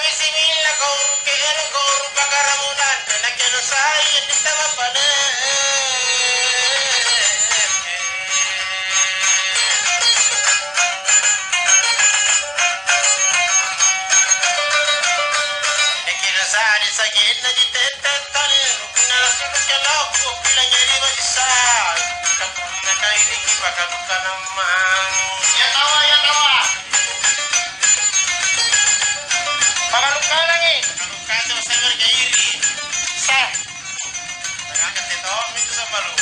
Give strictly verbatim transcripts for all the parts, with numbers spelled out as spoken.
Similla koru kero koru pakaramunan, nakero sai anditta bapane. Nakero sari sagenna jitette tale, rupina suluke loko, pilangeri bajissa. Kapunna kainiki pakadukanang mangi. Ya tawa, ya tawa. Pagalukkanangi. Pagalukkangi, saya bergairi. Sah. Tangaga tetommi tu sambalu.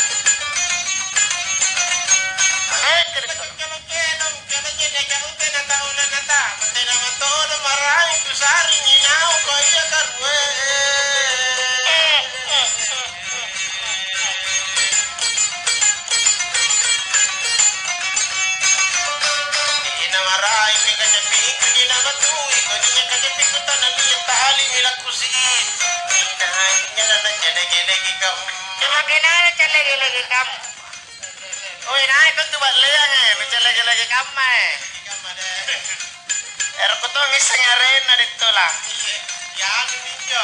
Hei, kedong, kedong, kedong, tena tau na nata, tena matolo maraeng tu saring inau ko iya karue. Tena maraeng ke kacapikku, tena batui, ko nia kacapikku tana nia tali milakku si. Inai nyana na cele-celeki kamu. Cuma kenana cele-celeki kamu. Oh, inai kontu balleang, eh, mencele-celeki kamma, eh. Ero kutong isseng arenna, Dettola. Iya, iya, anu ninjo.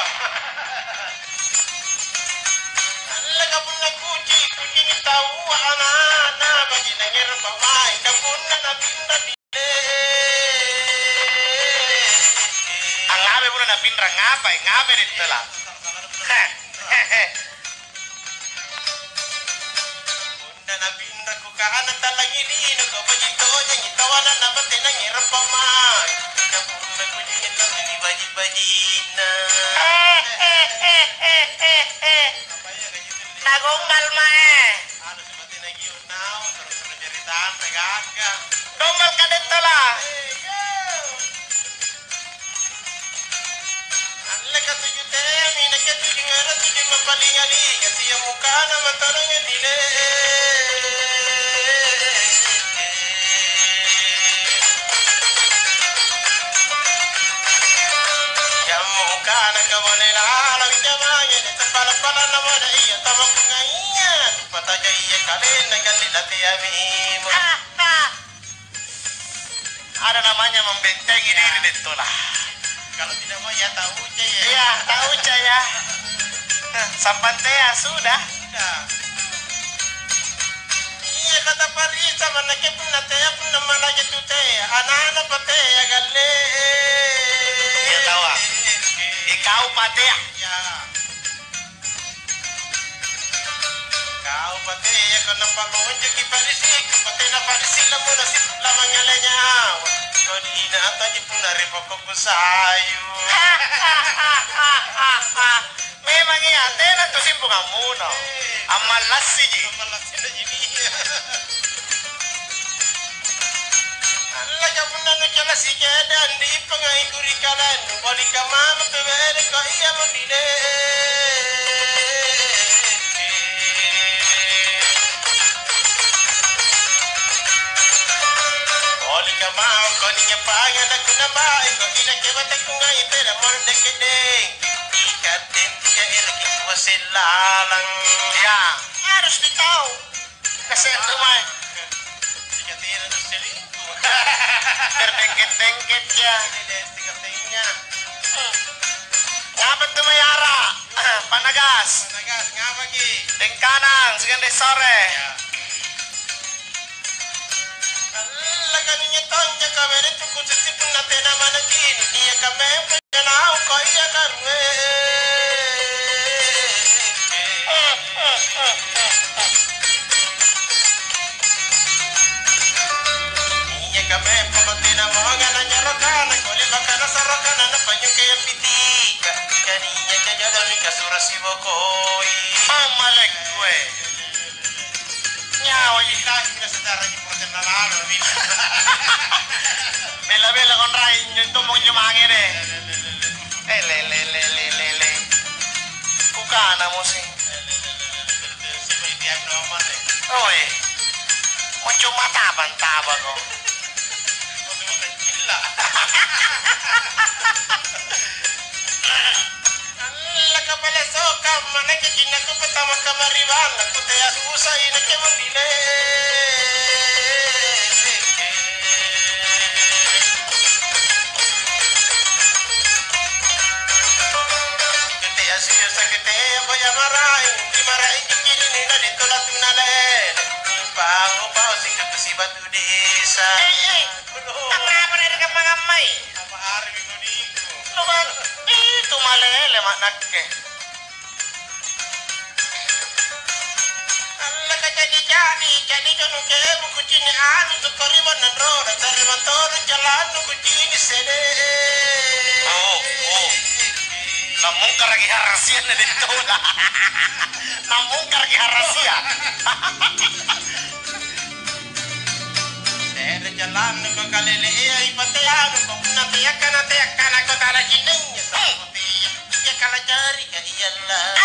Alleka punna kuci, kucini taua ana-ana, baji nangero pamae, kapunna napinra di Angngapai punna napinra, ngapai, ngapai Dettola? Heh, heh, heh. Punna napinra kukana tallangi lino, ko baji tojengi tawana nabatte nangero pamae. Ina punna kucini taua di baji-bajinna. Nagombal mae. Anu, sibatenagio naung, suro-suro jari tante gagga. Gombal ka Dettola. Eh, iya. Alleka tuju teami, nakke tuju ero tuju mapalinga-linga, siammukana mataranga dile. Siammukana kabone lalong jamangene, tapala-palanna mone iya tamakungaia. Patajaia kalenna galli lateami. Ada namanya membentengi diri, Dettola. Kalau tidak mau, ya tak ucai ya. Iya, tak ucai ya. Sampantea sudah. Sudah. Iya, kata Parisa, mannakke punna tea, punna malaja tu tea, ana-ana patea galle. Iya, tawa. Ikau patea. Ya. Kau patea, kau napalonjaki padisiku, patena padisi lamuna situ lamangngala nyawa. Kau dina taji punna ri pokokku sayu. Memang iya, tena tu simpungammuno. Eh. Ammallassiji. Ammallassiji. Allaka punna nucala sikeda andipangai ri kalannu, bali kamama tu bereko ia mundile. Bali kamama koni nyapanga naku nabai ko inakke batakku ngai tena mordeke deng. Ikatte tia eroki kuasellalang. Ya, harus ditau. Kaseng tu mae. Sikatena tu selingkuh. Berdengket-dengket ya. Ini deh, sikatenya. Hmm. Ngapa tu mae ara? Pak Nagas. Pak Nagas, ngapa ki? Deng kanang, sigang deng sore. Ya. Allaka ninya tonja kamere tu kususi punna tena manakini. Iya kamempe. Naung ko iya karue. Iya kamempe ko tena monga nanyarokana, ko le'baka nasarokana napanyukai ampitika. Jari iya jajodomi kasura sibokoi. Amalekku e. Nyawaji. Ilahi nasudaraji prosen lalalo, Win. Bella-bella konrai, injo tommo injo mange deh. Eh, le, le, le, le, le, le. Kukana musi. Siapa yang diam nomor, eh? Oi. Muncul mata apa entah apa kok. Untuk makan gila. Alla kapala sokang, manakki cinnaku pertama kamari balla, kutea susai nakke mundile. Batu Desa. Eh, eh. Angngapa ri kamma-kammai? Apa aremi kodiko? Lu kan itu malele ma' nakke. Allaka ca'di-ca'di, ca'di conu kebu kucini' anu tu korimanna roda, tarima todong jalannu kucini' sede. Oh, oh. Nammungkaraki harasia na dettola. Nammungkaraki harasia. Tere jalannu ko kalele'ea ipateanu ko punna teakkana teakkanako tala cinengnge. Iya kalajari ka iya Allah.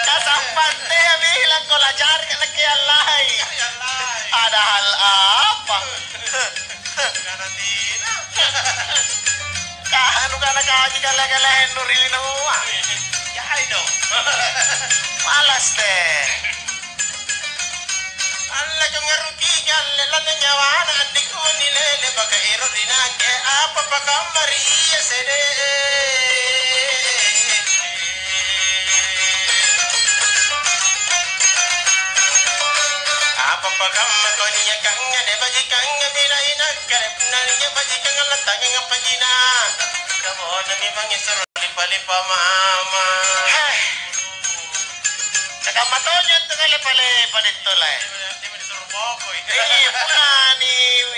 Kasampantea bilang ko lajari ka nakke Allai. Padahal apa? Kanu kana kaji kale-kale nu ri linoa. Jai dong. Malas deh. Alla jongaruki galle lanna nyawana andikku nilele baka ero ri nakke apa pakamma ri iya sede. Apa pakamma kau niakangnga de bajikangnga bila inakka de punna nia bajikang lattangeng apa jina. Kamoda memang isero lipa-lipa mama. Heh. Nakamma tonjo antu kale pale pada tolai. Iya, punna ni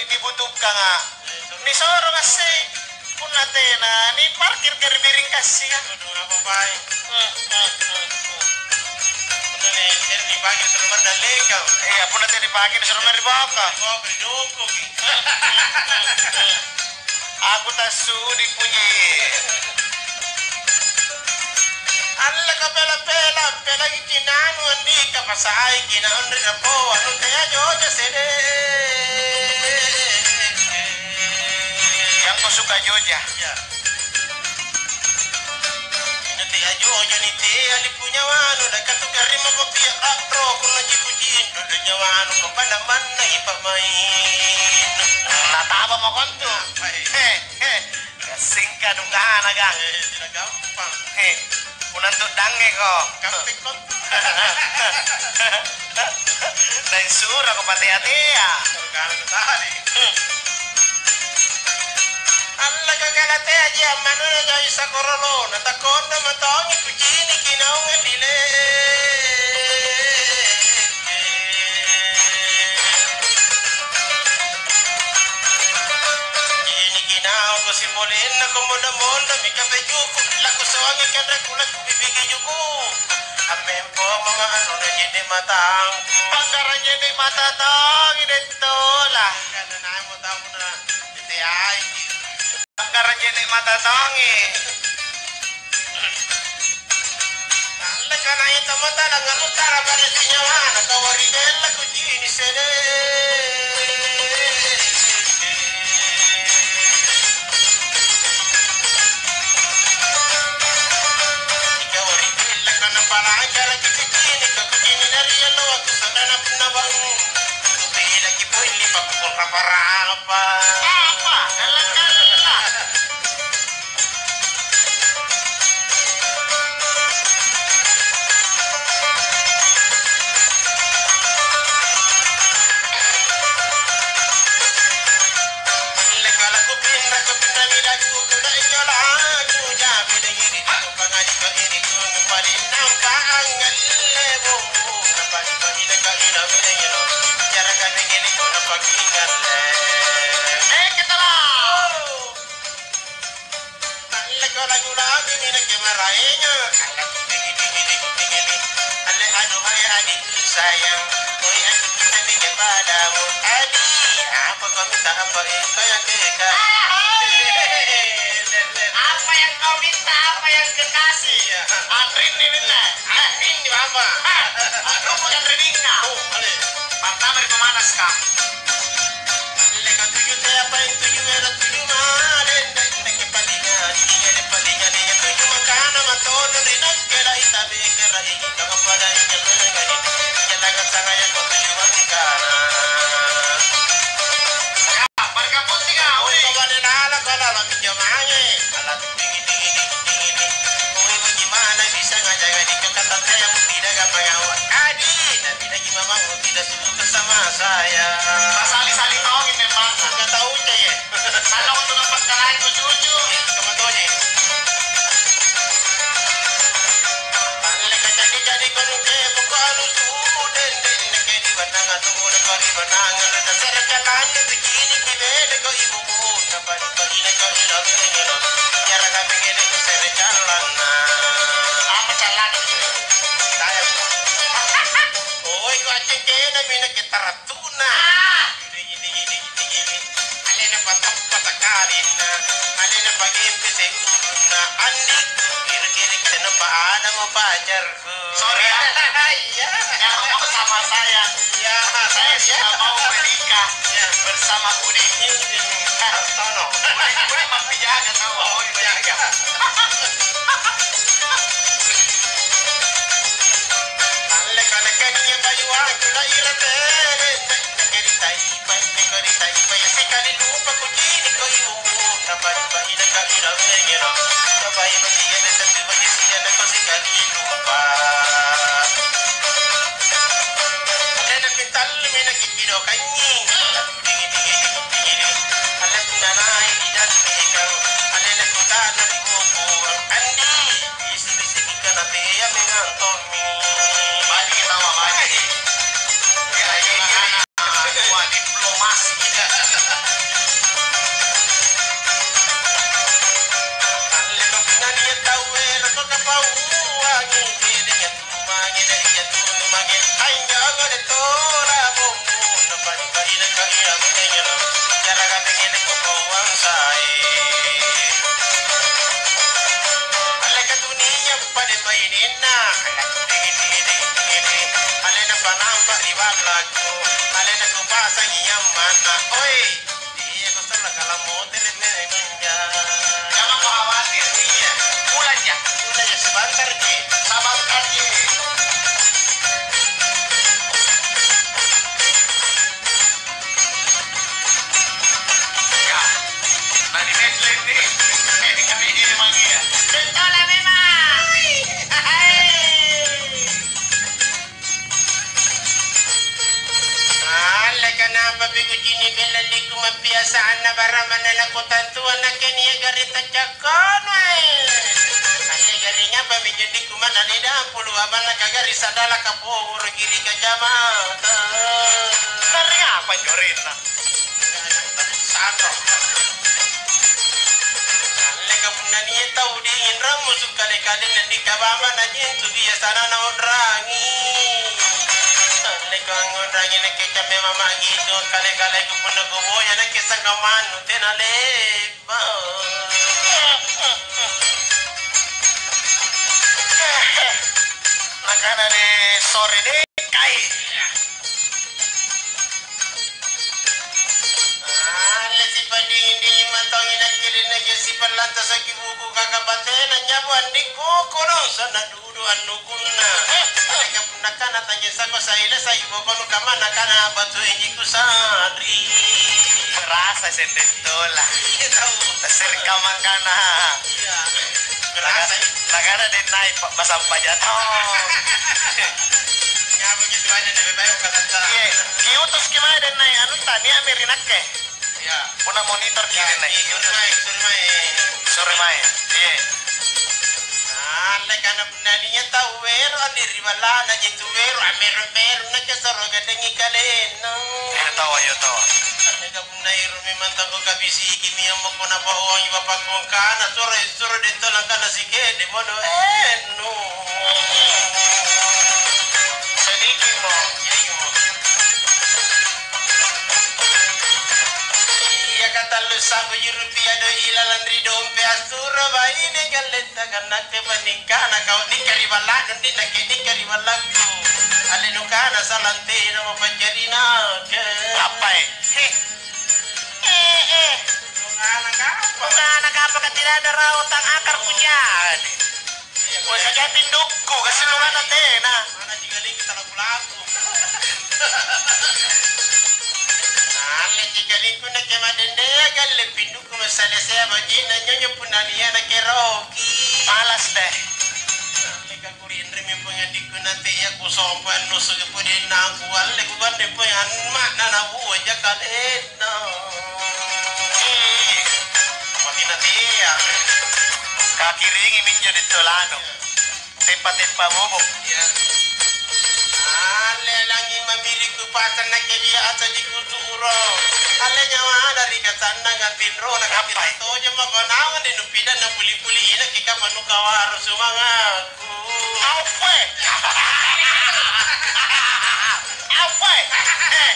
dibutuhkanga. Nisoro ngassi. Punna tena ni parkir ka ri biring kassia. Iya, punna tena dipake nisoro mae ri boko. Aku tassudi puji. Allaka pela-pela, pelaki cinanu andika pasaiki naung ri napoa nu tea joja sede. Yang kau suka joja. Iya. Ina tea joja ni tea lipu nyawanu, na katugarri mako pia a'ro, punna jiku cindu do nyawanu, ko pada manna ipamain. Nataba mako antu. Apa, eh? He, he. Gassingka dungana, Gang. Eh, tidak gampang. He, punna antu dangngeko. Kampekko. Nainsurako patea-tea. Allaka kalatea jia manuna jai sakorolona, takonda matongi kuciniki naung andile'e. Ciniki naung kusimbolenna kumonda-monda mika pejuku, lakusoangi kanreku laku bibigi juku. Ammempo mama anu na je'ne' matangku. Pangkarang je'ne' mata tongi dettola. Karena naimo tauna teaiki. Pangkarang je'ne' mata tongi. Allekana ita mata langnganutta pada sinyawana kawari bella kucini sede. Ikau ri bellaka napalajara kicini-cini, kakucini dari alloa kusodana punna bangung. Kudu pelaki poeng lipakku rapa-rapa. Apa? Galla-galla. Leko laku pinra, kupinra nidaku, kuda injo laku, jabi dengiri, aku pangaji ko iri, kumu paling nampa angngalle bumbu, nampa iko ina ka ina bedengiro, jaraka begini ko nampa kingalle. Eh, ketara! Alleko lagu-lagu mineke maraenga. Alleko diki-diki-diki-diki. Alle anu hai adikku sayang. Koi adikku tadi kepadamu. Adi, apa kau minta apa itu yang deka? Apa yang kau minta, apa yang kekasih? Iya. Anrinni minta. Anrinni apa? Lu bukan redingna. Oh, balik. Pertama di pemanas, Kak. Leka tuju tea paeng tuju ero tuju male, ndai ndeke palinga, dingere palinga, nia tuju mangkana matono ri nakke, lai tabe kerai, kama pada injo mengani, injo tangang sangaya ko tuju mangkana. Barka postinga, ui. Kau bane lala, kau lala minjo mange. Ala tu digi, digi, digi, digi, digi. Ui, uji mana bisa ngajaga di kau kata tea, tidak gampang. Adi, tapi lagi saya. Pasali-sali tongi memang. Enggak tahu, Cek. Sallo untuk tempat kalain ku cucu. Sama Tony. Alle kacadi-cadi kono ke buka anu suden, denne ke di bananga tu muda kori bananga, na sere calana tu cini ki bede ko ibu. Apa ina kau ina bene. Nyara kami gede ku sere calana. Apa calana? Saya. Oi, ko aceng kena mina ke tarattuna. Alena patappa takarinna, alena pagempe sekurunna, andi kiri-kiri kenapa ada mau pacarku? Sorry, ya. Iya. Jangan mau sama saya. Iya, saya sudah mau menikah. Iya. Bersama Budi. Hartono. Budi, Budi mampi jaga tahu. Oh, iya. Alle kana kania bayu angkula ira tele. Nakeritai pai, nakeritai pai, sikali lupa kucini ko ibu. Napai pai, nakabira wengero. Napai pai, iya, tapi pai, iya, nako sikali lupa. Alle na pintal, mena kikido kanyi. Digi, digi, digi, digi. Alle na nai, idan, ikau. Alle na kutana, ibu, andi. Bisi-bisiki kana tea mengang tommi. Bajiki tawa bajiki. Dua diplomasi. Alle kapunna nia' tau ero' kapauangi, tedeng atu mange, dai atu mange, anjo anjo de tola bombong. Nabaju-baju na kaminang, jaraga bengene kupauang sai. Alle katunia pada bainenna, alena panampa ri ballakku, alena kupasangi ammanna, oi. Iya, kusallang kalammo tele tele manja. Jangan kau khawatir, iya. Pulangja. Pulangja sebentar ji. Sabar kaji. Ya. Nah, di Medley nih. Eh, di kami ini manggil. Betul lah memang. Hai. Alle kanapa pi kucini bella liku mappiasa'na barang manna nakutantuang nakke nia' garring taccakkono, eh. Alle garring apa mi jandikku manna ri dampulu, abanna kagarring sadala kapoworoki ri kacamata. Garring apa anjo arenna? Sako. Alleka punna nia' tau dinging rammusu' kale-kalenna ri kabama najintu biasana naonrangi. Alleka angngonrangi nakke camme mama gitu kale-kaleku punna kuboya nakke sangkammannu tena le'ba'. Nakana de sore de kai. Alle sipa'dinging-dinging matau inakkilinna je sipa'lantasaki buku kaka batena nyabu andikku kono sana dudu annukunna. Alle kapunnakana tanye sako saile sai bokonu kamana kana batu ejiku sari. Rasa sende tola. Iya, tahu. Tasir kamangkana. Iya. Rasa. Nakana dennai pa'basang pajatong. Nyabu gitu aja deh, baik kata. Iya, kiutuski mae dennai anutta, nia'mi ri nakke. Iya. Punna monitor ki dennai. Iya, sore mae, sore mae. Sore mae. Iya. Nah, anne kana punna nia' tau ero' anne ri balla'na jitu ero' ammero-mero nakke soro gandengi kalenna. Iya, tawa, iya, tawa. Anne Naero'mi mantang kukabisikimi ammokko napaongi bapakku angkana, "Suro, suro, detto langkana sike'de' mono ennu." Sedikimo. Iya, iya. Iya, katallu sampuju rupia doi' ilalang ri dompe', assuro baine galletta gannake pannikkana kau nikka ri balla'nu, ndi nakke nikka ri ballakku. Alle nukana salang tena mapajari nake. Appai? He. Eh, eh. Nukana kapang. Nukana kapang, tidak ada rawa tang akar pujadi. Iya, woi, saja pindukku, kasi nukana tena. Mana jigaling kita laku-laku. Alle jigalingku nakke madendea galle pindukku masalesea bajina nyonyo punna nia' nakeroki. Malas deh. Alle kakurinrimi punna Dikku natea kusompa annusuki pudinna kualle kubanne poi anma'na nabuaja kalenna. Ih, maki natea. Kakiringi minjo dettolanu. Tempa-tempa bobo. Iya. Alle langi mamiriku pasang nakke biasa dikutu uro. Alle nyawa dari kasannang tinro na kapira tojeng mako naung di nupidan na puli-puli ina kika panu kawaro sumanga. Appe! Appe! Eh,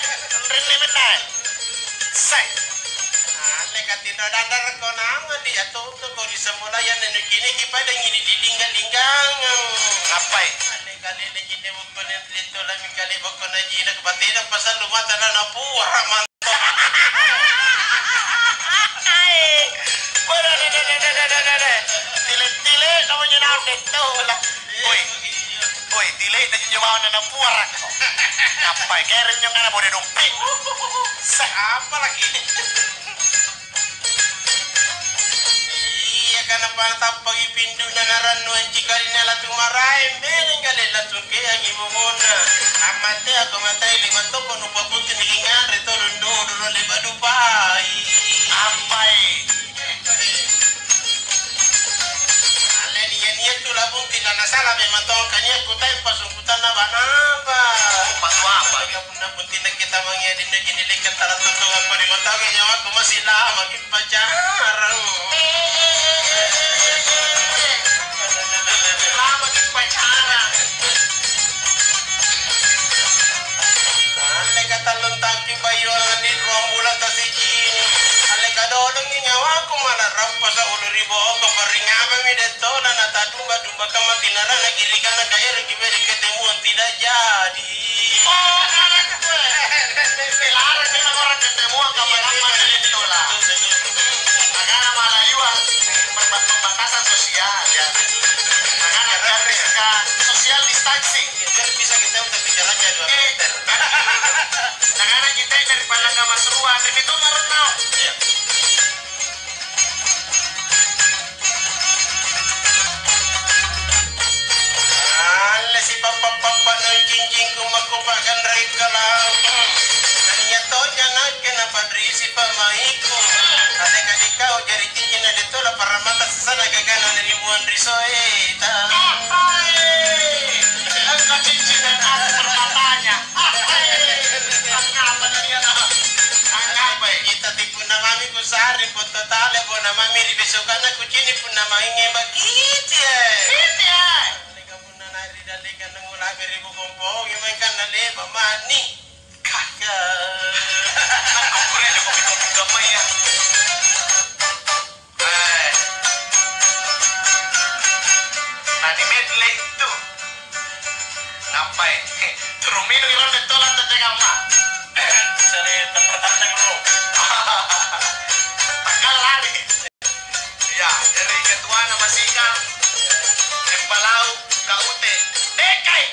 rinni bennai. Sai. Alle katinro dandara ko naung di atoto ko di semulaya nenu kini ki pada ngini di lingga-linggang. Appai? Alle kalele jine bukkone lito lami kali bukkone jine batena pasal rumah tanah na puara. Tile-tile namanya naon deh, tuh lah. Woi, woi, tile na jinjo bawang na napuarakko. Nappai kereng nyong ana bode dompet. Seh. Apa lagi? Iya, kana patappaki pindu'na narannu ancikali na latu maraeng, beleng kale lasungkeangi bongonna. Ammateako matai lima toko nupabutu nikinganre todong dodoro leba dupai. Ampai. Alle nia-nia tu labunting na nasala memang tong kania kutai pasungkutanna banaba. Pasu apa? Punna bunting nakke tamangi adinna jini lekkang tala tuntungakko di mataga nyawaku masih lamaki pacarang. Lamaki pacarang. Alle katallung tangki bayuang di ruang bulan tasicini. Alle kadodongi nyawaku mala rampasa ulu ri boko paring apami dettona na tadumba-dumba kamma tinarana girikana kaereki bede ketemuan tidak jadi. Oh, anakku, eh. Larang memang orang ketemuan kamma-kamma ri tola. Nakana malayua, perba-, pembatasan sosial, ya. Nakana, "Biar resika social distancing." Biar bisa kita berbicaranya dua meter. Nakana kita dari Palangga Masrua, dari Tongaro, no? Iya. Alle sipappa-pappa noi cincingku makku pa'ganrai kalau. Tania tojang nakke napanrisi pa'maiku. Alle kadi kau jari cincin na dettola parramata sasana gagana nanimuang ri soeta. Apai! Engka cincin dan aku permatanya. Apai! Angngapa tania tau? Angngapa? Kita tipu namami kusari. Totale bona mami ri besokanna kucini' punna mainge bakitie. Kitie. Dallekang punna nai ri dallekang nangulabere bokong pogi maengkanna leba mani. Kaka. Angkokkurene kopi-kopi gammaya. Eh. Nani medley tu. Nampai, turung minungi ronde tola tette kamma. Sare tanra-tanra ro. Takkala lari. Iya, jari ketuana masika, Empalau, Kaute. Dekai!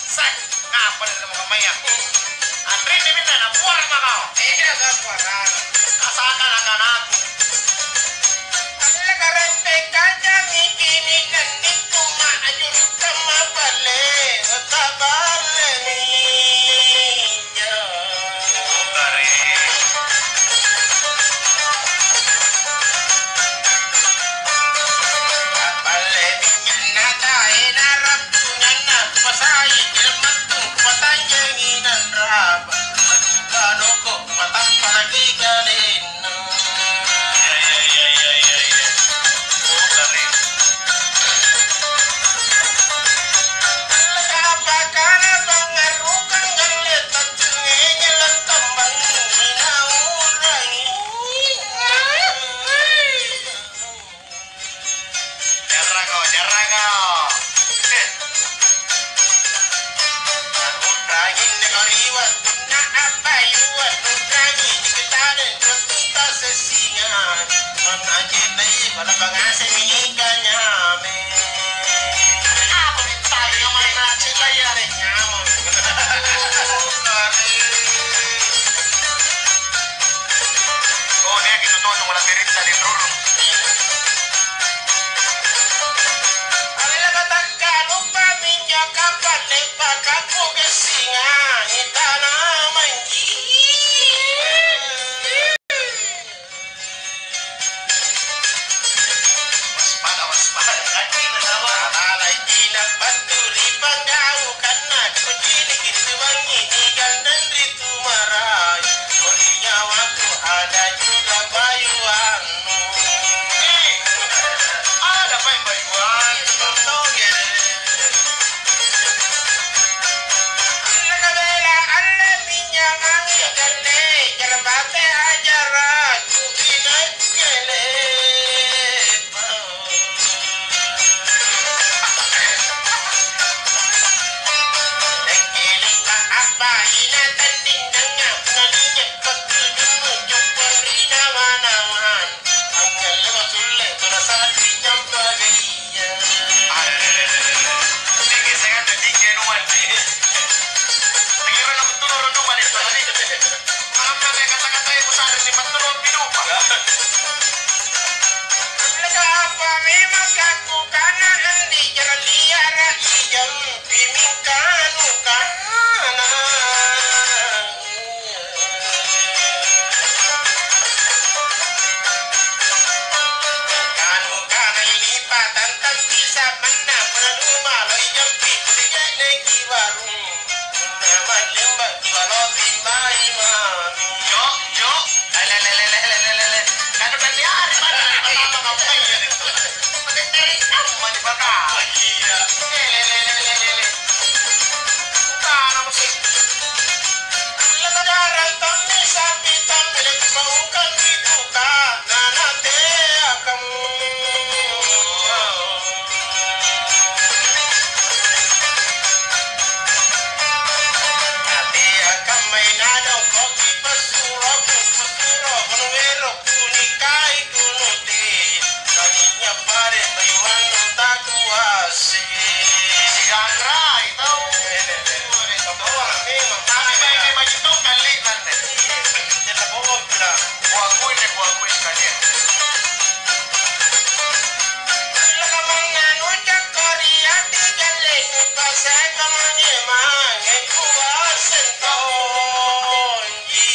Sai, ngapa nih sama kammaya? Anrinni minna napuara mako. Iya, napuara. Kasaka nakanaku. Alle karette kacami kini nandikku ma'juru kamma palle, taballe minjo. Bukare. Palle minjo natae narappunganna pasai, ilmattu patanjengi nanrapa, matuka loko, matappalaki kalenna. Iya, iya, iya, iya, iya, iya. Oh, kare. Kapakana pangngarukang galle taccingenge lattambang inaurangi. Jarrako, jarrako. Urangi neko riwa. Na apa yuwa nukangi dikitare rotta sessinga. Manna jetai pada pangase mingka nyame. Apa ditanya manna cetaya nyamang. Oh, nia' gitu tuh, cuma lagi riksa di rurung. Alena katakka lupa minyak Pakappu gassinga itana manji. Waspada, waspada, kaki nasawa. Alalaiki nabattu ri panggaukanna, kucini' itu bangi digandeng ri tu maraeng. Kodi nyawaku ada juga bayuannu. Eh, ada pai bayuannu. Toge. Nakabela alle minnya mami galle, jarang bate ajarakku inakke lepa. Lekke-lekka appaina tandinganna, punna ninya pattujunnu joppo ri nawa-nawang. Angngalle masulle tuna sa'ri campa gaia. Tinggi senganna tinggi nuanti. Tinggi rona betul rona pada tadi. Malampa kayak kata-katanya kusare si betul pinupa. Apa memang kaku kana andi jalan liara ijam pimingkanu kana. Kanu kana ini patantang bisa menang, pernah lumaloi jampi, je'neki warung. Punna mallemba, kiwalo timbai mami. Jo, jo. Lelelelelelelele. Kanu nanniari mana? Apa-apa iya itu. Mani bata. Iya. Lelelelelelele. Kana mesti. Lakajarang tommi sampi tommi lagi paukang dibuka. Nanateakang. Nateakang mai nadong koki pasuro, pasuro kono wero kuni kai kunuti. Tadinya pare mai wannu takuasi. Siganrai tau. Tapi mai maju tau kali nanne. Tena bohong pula. Kuakui deh, kuakui sekalian. Lakamannanu jakkori ati jalle nupaseka mange-mange kuaseng tonji.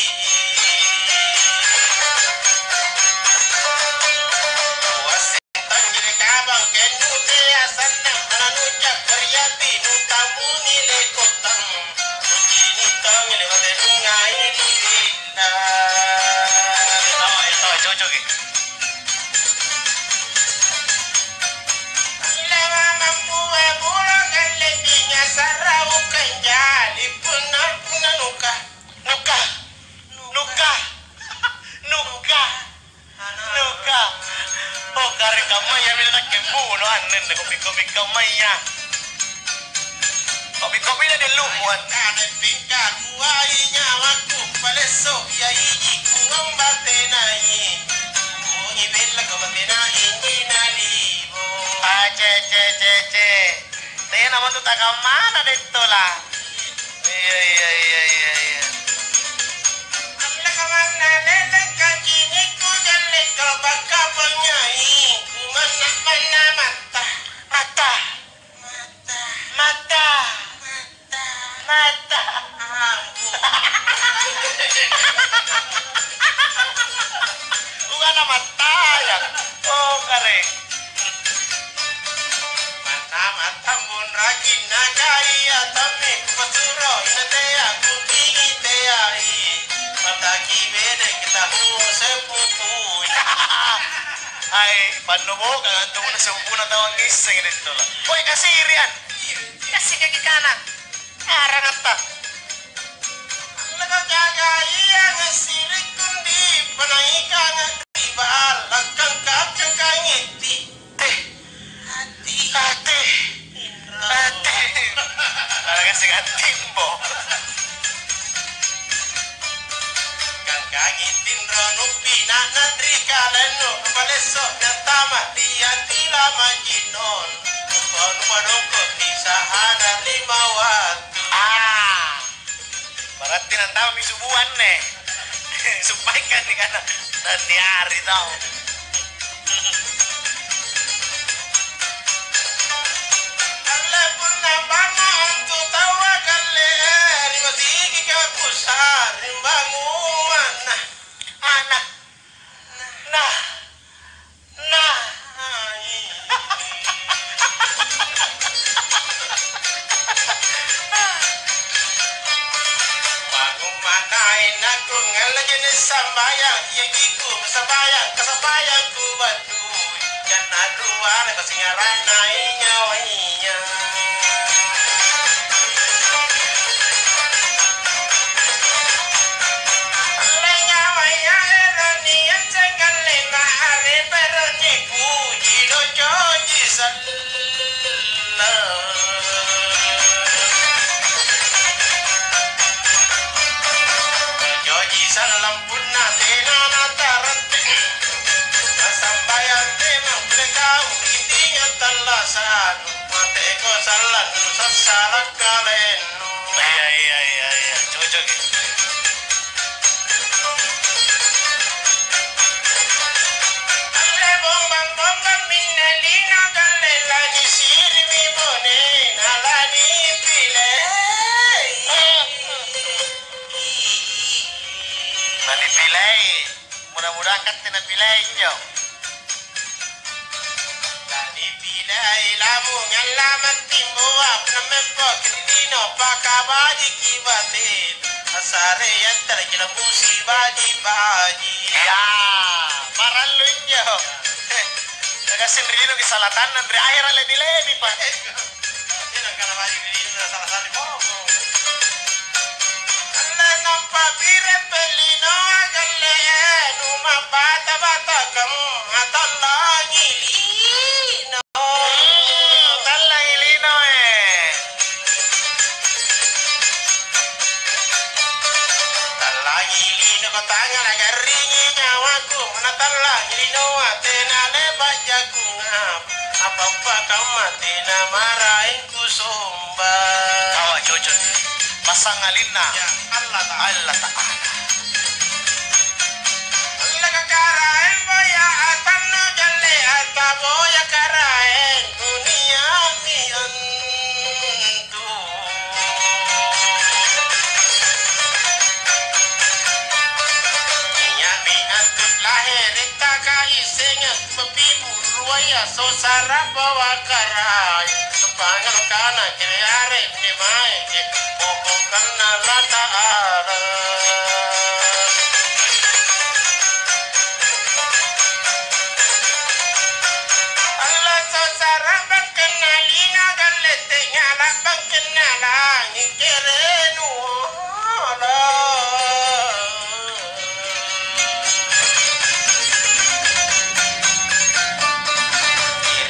Kuaseng tonji ri kabang kennu tea sannang, mananu jakkori ati nutamuni lekottang. Cini tong lewat nungai ri Ito, ito, cocoki. Lama mampua bulo galle pinga sarau kanjali punna, punna nuka, nuka, nuka, nuka. Nuka. Oh, kare kammaya mina nakke buno anne, kopi-kopi kammaya. Kopi-kopina di lummu anne. Kare pingkaruai nyawaku, palesso ia iji kuang batenai. Kunyi bella ko batena inji nalibo. Ah, ce, ce, ce, ce. Tena matu takammana dettola. Iya, iya, iya, iya, iya. Allakamanna leleng kacinikku jallekka pakkapangngaiku manna-manna matta. Matta. Matta. Matta. Matta. Ampun. Bukanna mattaya. Oh, kare. Mata-mata tambung rajinna gaya tammi kupasuro ina tea kucini teai. Mataki bede kita seppuku. Hai, pannobokang antu punna sempuna tau angngisseng dettola. Poi kasirian. Kassikaki kana. Arang apa? Lego jaga iya ngasiriku ndi panaikanga di ballakang kacang kangitti. Eh. Ati. Ati. Indro. Ati. Arang kasing atimbo. Kangkangi tinro nupina'na ri kalennu, rupalesso nattama ri ati lamajinon. Rupa-rupa dongko' ri sahana lima wattu. Ah, berarti nantamami subuh anne. Sumpaikang ri kana nanniari tau. Alle punna banga antu tau Singara'na inyawaya. Alle nyawaya ero' niasseng kalenna, are poro nipuji docoji sallang. Docoji sallang punna tena nataratte. Nasambayang memang pole kau, intinna tallasa'nu, mateko sallannu, sassala' kalennu. Iya, iya, iya, iya. Cocok itu. Alle bombang-bombang minne lino galle, lani sirimi bonena lani pilei. Lani pilei. Mudah-mudahan katte napilei injo. Nanipilei lamungang lamang timboa, punna mempo ri lino pakabajiki bate. Assare yattaraki lamusi baji-baji. Iya, parallu injo. Nagasing ri lino ki salatanna, ri ahera' lebi-lebi pa. Iya, iya. Iya, nangkana baji ri lino, salah sari poko. Alle nampa pire pellinoa galle, nu mabbata-bata kamma tallangi lino. Hmm, tallangi lino, eh. Tallangi lino ko tangngala garringi nyawaku, na tallangi linoa tena le'ba' jaku ngapa, apa-apa kamma tena maraeng kusomba. Tawa cocok. Passangalinna. Ya, Allah Ta'ala. Allah Ta'ala. Laka karaeng boya atannu jalle ataboya karaeng duniami antu. Nia'mi antu laheretta kaissengang. Mapibu ruaya sosara bawa karai, pangalo kana kere are ne mae ke, pokokna lata ara. Allah sosara bangkenna lina galle tengala bangkenna langi kerenu.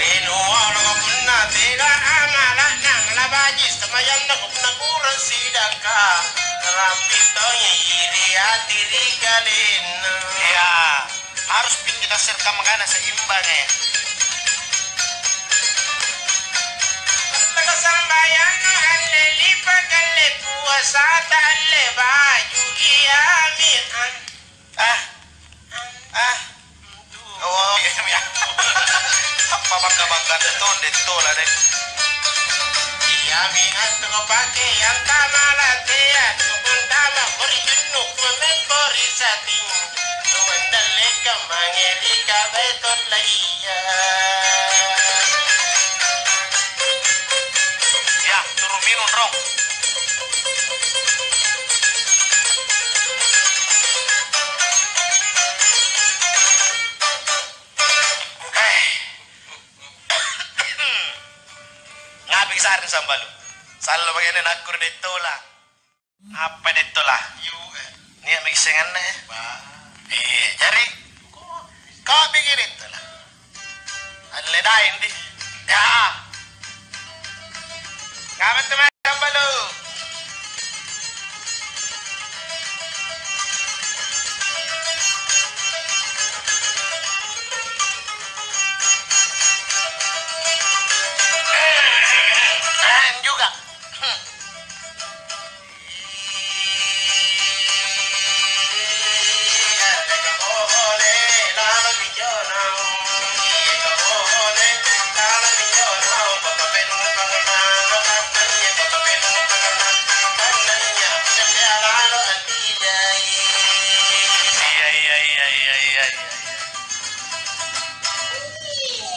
Ri nuoloko punna tega amala'na, malabaji samayanna punna kurang sidakka, rampi tongi iri ati ri kalenna. Iya, harus pi kita serta magana seimbang, eh. Punna kasambayannu alle lipaka alle puasata alle baju iami an- Ah, ah. Oh, iya, iya. Apa bangka-bangka tonde tola deh. Iami antu pakeang tama latea, nukuntama kori junnu, kumempo ri sating. Numandallekang mange ri kabai tollaiya. Ya, turu minung, Rong. Eh. Ngapi sa'ring sambalu? Sallo bagianna nakkur dettola. Apa dettola? Nia' maki senganna, eh? Iya, jari. Kopi ki dettola. Alle daeng di. Ya. Ngamen tu mae sambalu. Keren juga. Iya, iya, iya, iya, iya, iya.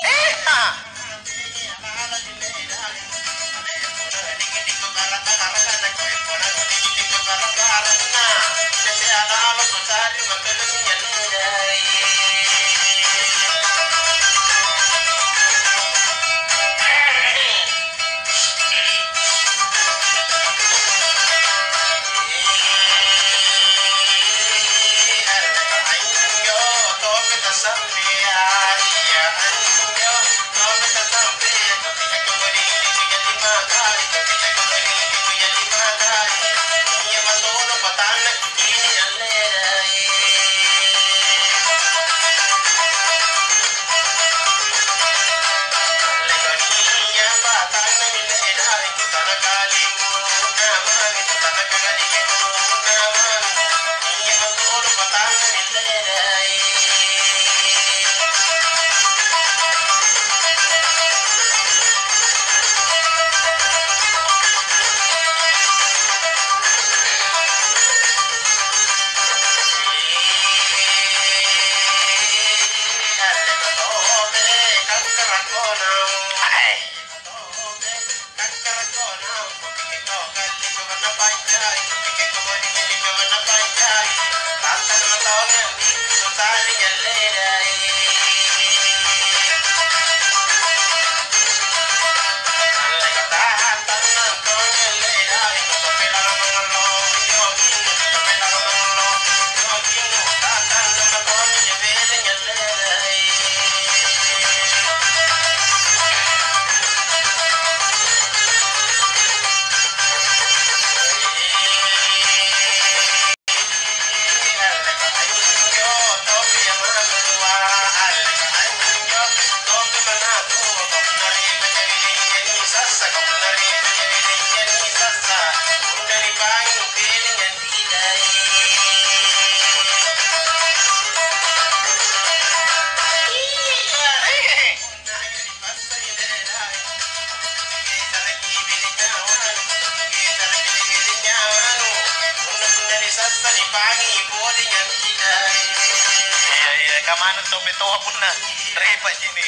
Eh, ha. Kamanu tombe toa punna repa jini.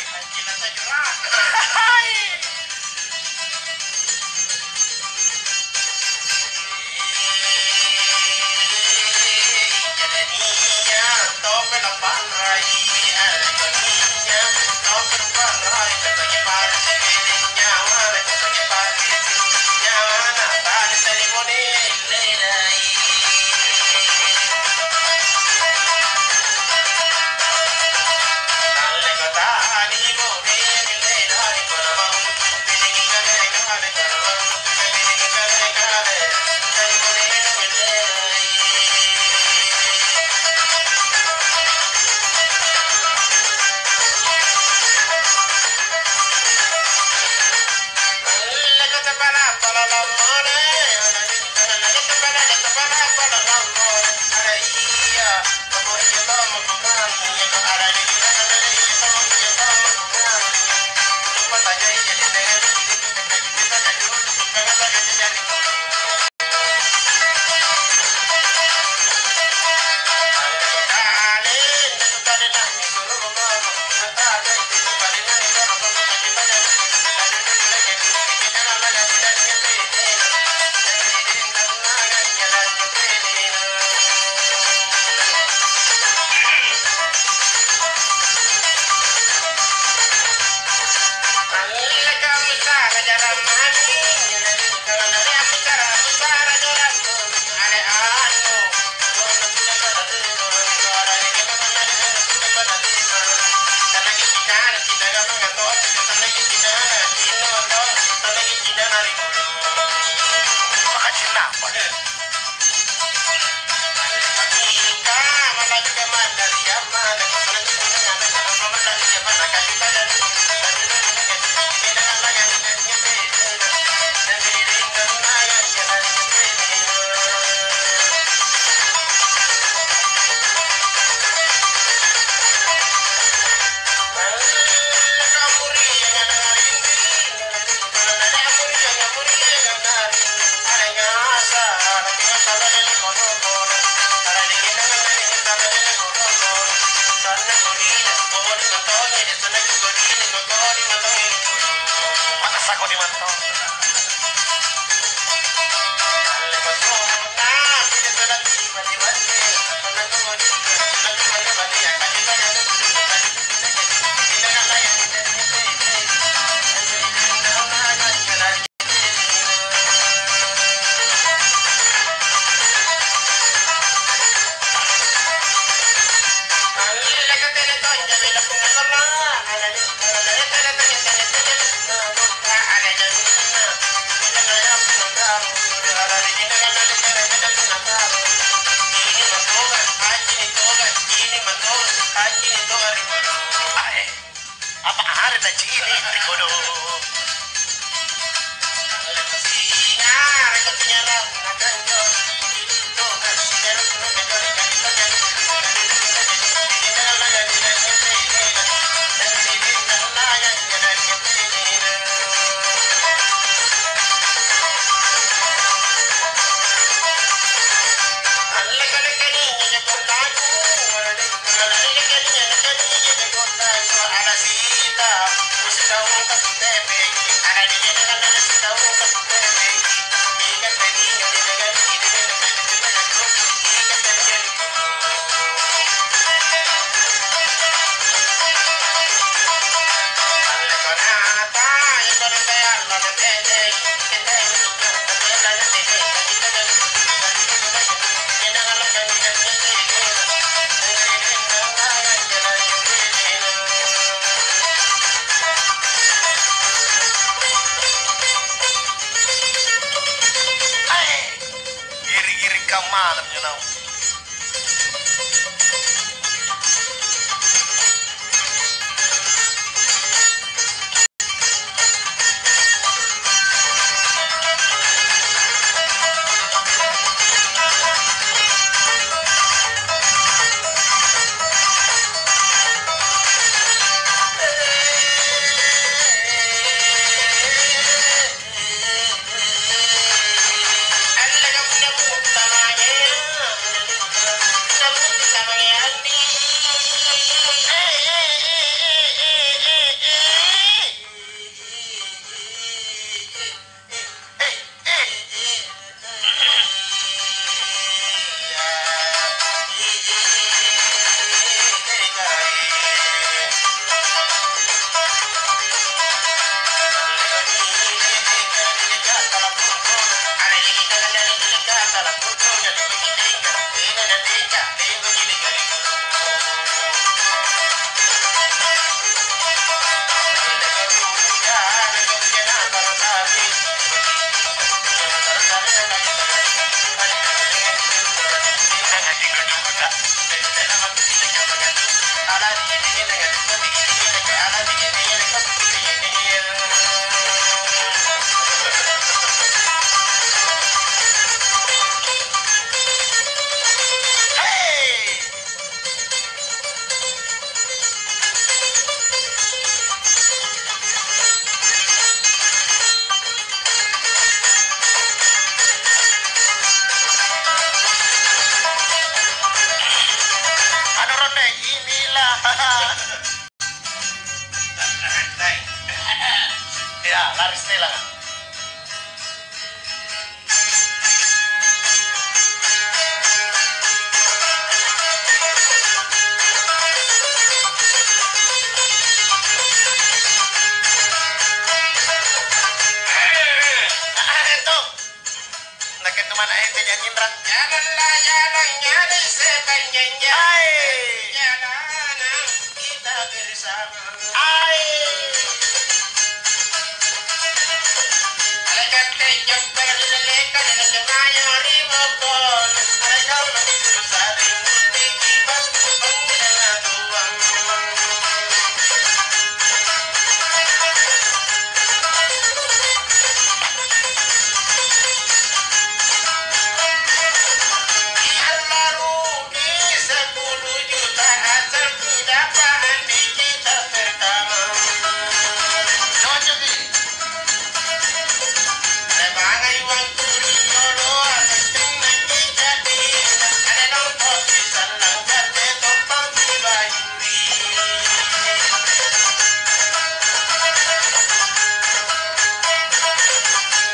Apa arena cini ri kodong? Giri-giri kammanamnyo naung. Lari setelanga. Nakke tu mana ente janginra. Jalanlah jalannya di sepanjang jalan. Hai. Jalanang kita bersama. Hai. Alekante jambara ri dalle'ka, ri kemayo ri boko. Alekang maki tu sa'ring musti kipas kupang ri dalle'na tuang. Di Allahu di sepuluh juta asal kudapat di kita pertama. Cocok ini. Lebangai waktu riolo, asettenna kicati, ada dongko ri sallang kate tompang ri bayuri.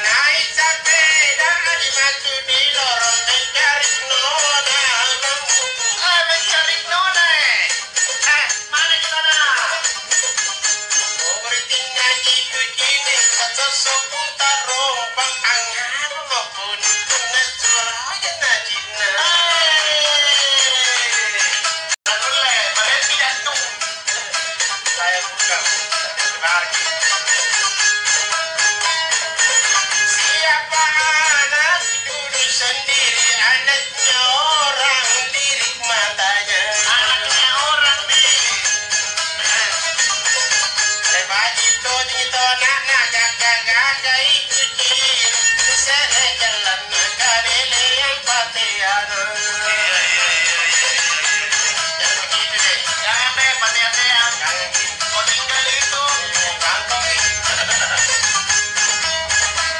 Nai' sapeda ri matu di lorong mencari nona, eh, mencari nona, eh. Eh, mana di sana? Pokokna cinnaji kucini', sassoso punta rompang, angngapa mappunna suaranya najinna? Nanulle, barenti jantung. Saya buka. Siapa anak duduk sendiri, anaknya orang lirik matanya. Anaknya orang nih. Lebaji tojeng itu anakna gaga-gaga ikuti. Sere jalanna kaleleang pateana. Iya, iya, iya, iya, iya, iya. Jangan begitu deh. Jangan deh, patea-tea. Jangan. Kau tinggal itu. Bangkok, eh.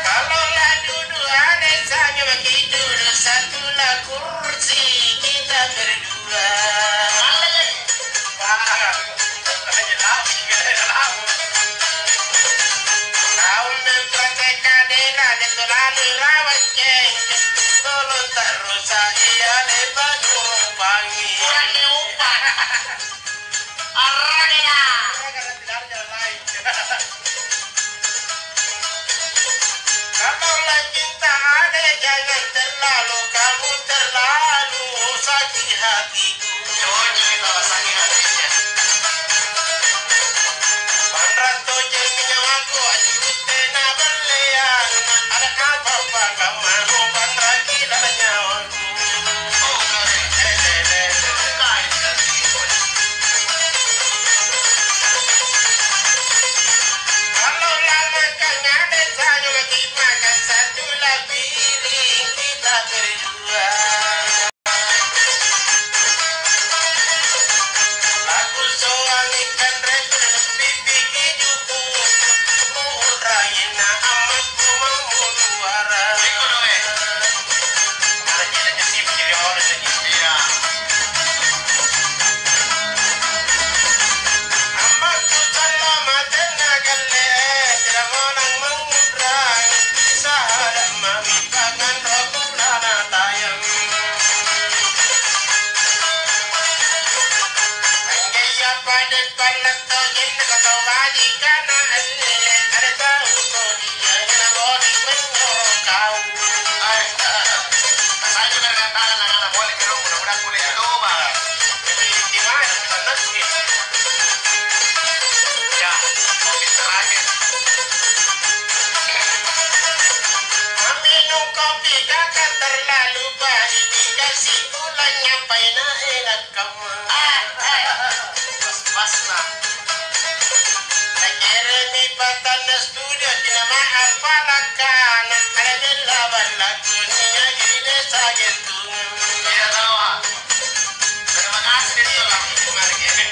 Kalau la duduk ada saya maki duduk satu la kursi kita berdua. Mana lagi? Wah, lagi lagi, lagi lagi. Kau memperhatikan dena, dia terlalu rawat, ceng. Tolong tak rusak, iya, lepas numpangi. Kurang diumpan. Arragela. Kalau la cinta ada, jangan terlalu, kamu terlalu sakit hatiku. Joji kalau sakit hatinya. Panra tojeng nyawaku, aji tena balleang. Ada apa-apa kamu mau panraki dalam nyawaku. Kalau lama kang ada saya lagi makan satu lapiring kita berdua. Aku soang ikan rempel pipi kejuku. Urangina amatku mammuduara. Iko dong, eh. Ada jalan jasimu jadi orang jadi. Iya. Amatku salama tena galle, tidak monang mengudrang. Sahada mami pangan rokok lana tayang. Anggaya pada Ballatto jenna kau bajikana anne, ada tau kodi, jangan bodi menyokau. Ai, masanya berkata anak-anak boleh kerong, mudah-mudahan boleh coba. Jadi, gimana sebenarnya? Ya, kopi terakhir. Minum kopi kakak terlalu pahit, dikasih gulanya paina enak. Kamma. Pas-pasna. Nakirimmi patanna studio, cinama appalakka, na ada bella ballakku, nia'ji ri desa Gentungang. Iya, tawa. Terima kasih, Dato'. Mari, Gere.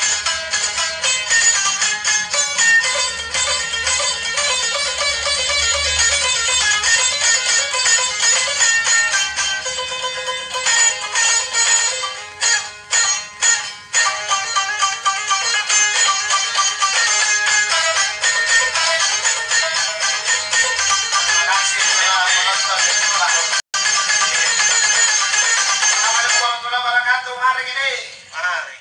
Atu, mari kede. Mari.